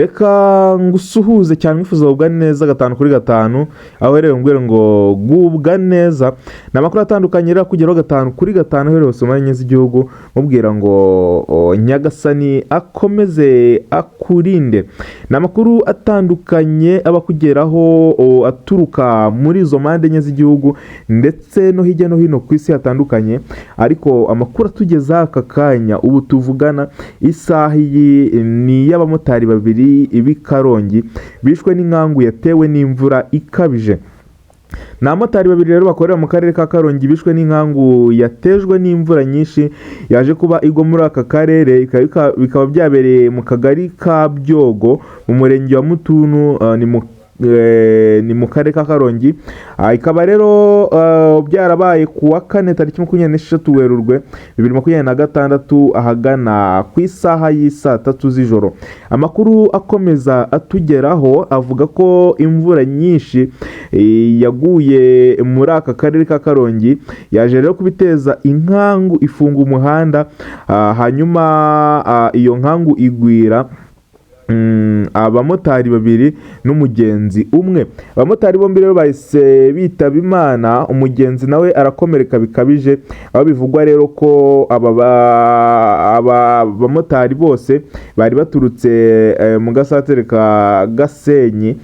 Reka ngusuhuze cyane, mwifuza kugubwa neza 5 kuri 5, aho rero mbwira ngo gubwa neza. Ni amakuru atandukanye rero akugeraho 5 kuri 5, aho hose mu enye z'igihugu, mubwira ngo Nyagasani akomeze akurinde. Ni amakuru atandukanye aba akugeraho aturuka muri izo mpande enye z'igihugu ndetse no hirya no hino ku isi hatandukanye. Ariko amakuru atugeza aka kanya ubu tuvugana, isaha iyi, ni iy'abamotari babiri b'i Karongi bishwe n'inkangu yatewe n'imvura ikabije. Ni abamotari babiri rero bakorera mu karere ka Karongi bishwe n'inkangu yatejwe n'imvura nyinshi yaje kuba igwa muri aka karere, bikaba byabereye mu kagari ka Byogo mu murenge wa Mutuntu, ni mu karere ka Karongi. Ikaba rero byarabaye ku wa kane tariki 26 Werurwe 2026, ahagana ku isaha y'isaa 3 z'ijoro. Amakuru akomeza atugeraho avuga ko imvura nyinshi yaguye muri aka karere ka Karongi yaje rero kubiteza inkangu, ifunga umuhanda, hanyuma iyo nkangu igwira abamotari babiri n'umugenzi umwe. Abamotari bombi rero bahise bitaba Imana, umugenzi nawe arakomereka bikabije, aho bivugwa rero ko aba bamotari bose bari baturutse mu gasantere ka Gasenyi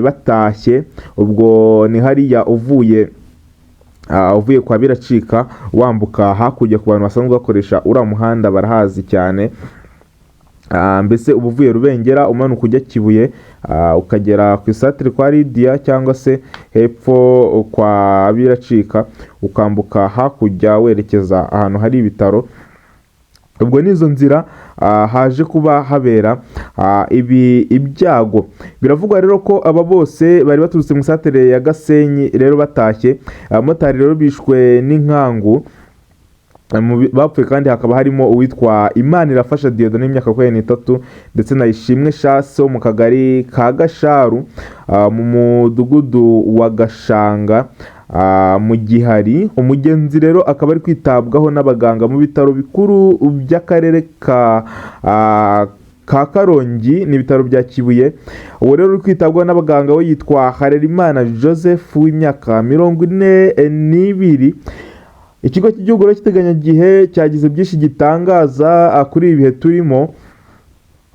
batashye. Ubwo ni hariya uvuye kwa Biracika wambuka hakurya, ku bantu basanzwe bakoresha uriya muhanda barahazi cyane. Mbese uba uvuye Rubengera umanuka ujya Kibuye, ukagera ku isatire kwa Lidiya cyangwa se hepfo kwa Biracika, ukambuka hakurya werekeza ahantu hari ibitaro. Ubwo n'izo nzira haje kuba habera ibi ibyago. Biravugwa rero ko aba bose bari baturutse mu satere ya Gasenyi rero batashye. Abamotari rero bishwe n'inkangu. Bapfuye kandi hakaba harimo uwitwa Imanirafasha Dieudonné w'imyaka 23, ndetse na Ishimwe Shase wo mu kagari ka Gasharu, mu mudugudu wa Gashanga, mu Gihari. Umugenzi rero akaba ari kwitabwaho n'abaganga mu bitaro bikuru by'akarere ka Karongi, ni ibitaro bya Kibuye. Uwo rero uri kwitabwaho n'abaganga we yitwa Harerimana Joseph w'imyaka 42. Ikigo cy'igihugu rero cy'iteganyagihe cyagize byinshi gitangaza kuri ibi bihe turimo.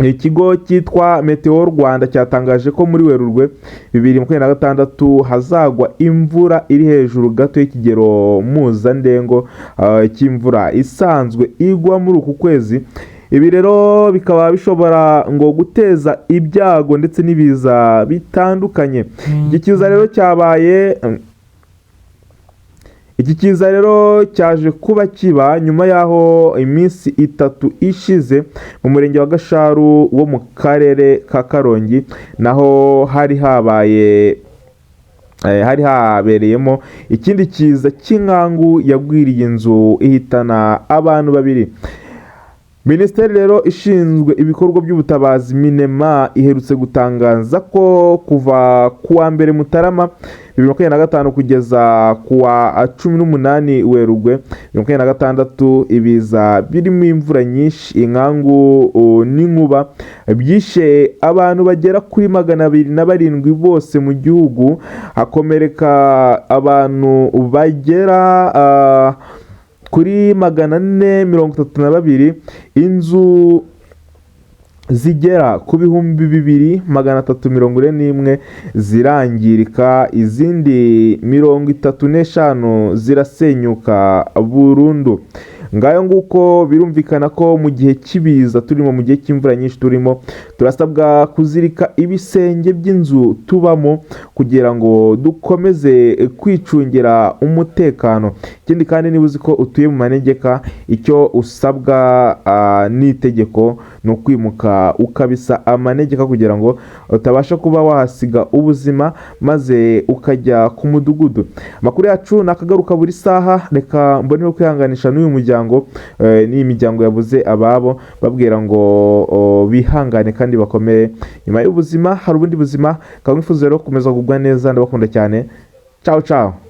Ikigo cyitwa Meteo Rwanda cyatangaje ko muri Werurwe 2026 hazagwa imvura iri hejuru gato y'ikigero mpuzandengo cy'imvura isanzwe igwa muri uku kwezi. Ibi rero bikaba bishobora ngo guteza ibyago ndetse n'ibiza bitandukanye. Iki kiza rero cyaje kuba kiba nyuma y'aho iminsi 3 ishize mu murenge wa Gasharu wo mu karere ka Karongi naho hari habaye hari habereyemo ikindi kiza cy'inkangu yagwiriye inzu ihitana abantu babiri. Minisiteri rero ishinzwe ibikorwa by'ubutabazi, MINEMA, iherutse gutangaza ko kuva ku wa 1 Mutarama 2025 kugeza ku wa 18 Werurwe 2026, ibiza birimo imvura nyinshi, inkangu n'inkuba byishe abantu bagera kuri 207 bose mu gihugu, hakomereka abantu bagera kuri 432, inzu zigera ku 2341 zirangirika, izindi 35 zirasenyuka burundu. Ngayo nguko. Birumvikana ko mu gihe cy'ibiza turimo, mu gihe cy'imvura nyinshi turimo, turasabwa kuzirika ibisenge by'inzu tubamo kugira ngo dukomeze kwicungira umutekano. Ikindi kandi, niba uzi ko utuye mu manegeka, icyo usabwa n'itegeko ni ukwimuka ukabisa amanegeka kugira ngo utabasha kuba wahasiga ubuzima, maze ukajya ku mudugudu. Amakuru yacu ni akagaruka buri saha. Reka mboneho kwihanganisha n'uyu muryango, n'iyi miryango yabuze ababo, babwira ngo bihangane kandi bakomere. Nyuma y'ubuzima hari ubundi buzima. Nkaba mwifuza rero gukomeza kugubwa neza. Ndabakunda cyane. Ciao ciao.